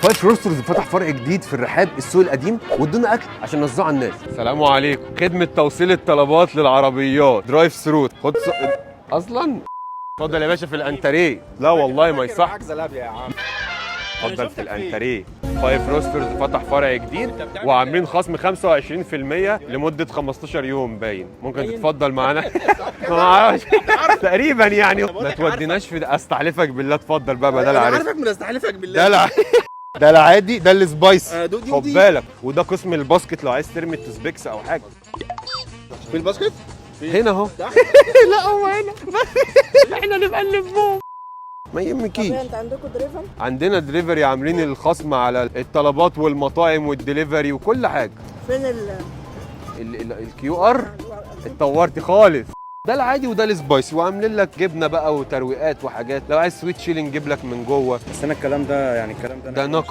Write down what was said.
Five Roasters فتح فرع جديد في الرحاب السوق القديم، وادونا اكل عشان نوزعه على الناس. السلام عليكم. خدمة توصيل الطلبات للعربيات drive through. خد اصلا اتفضل يا باشا في الانتريه. لا والله ما يصح. معاك زلابيا يا عم. اتفضل في الانتريه. Five Roasters فتح فرع جديد وعاملين خصم 25% لمدة 15 يوم باين. ممكن تتفضل معانا؟ ما اعرفش، تقريبا يعني. ما توديناش في ده، استحلفك بالله. اتفضل بقى بدل انا عارف. عارفك من استحلفك بالله. ده العادي، ده ال spicy. دي خد ودي. بالك، وده قسم ال basket لو عايز ترمي ال toothpicks او حاجه. في ال basket. هنا اهو. لا هو هنا، احنا نبقى نلمهم، ما يهمكيش. انت عندكم دريفر؟ عندنا دليفري، عاملين الخصم على الطلبات والمطاعم والدليفري وكل حاجه. فين ال QR؟ اتطورتي خالص. ده العادي وده ال spicy، وعاملين لك جبنه بقى وترويقات وحاجات. لو عايز sweet chili نجيب لك من جوه. بس انا الكلام ده يعني الكلام ده ده نقاء.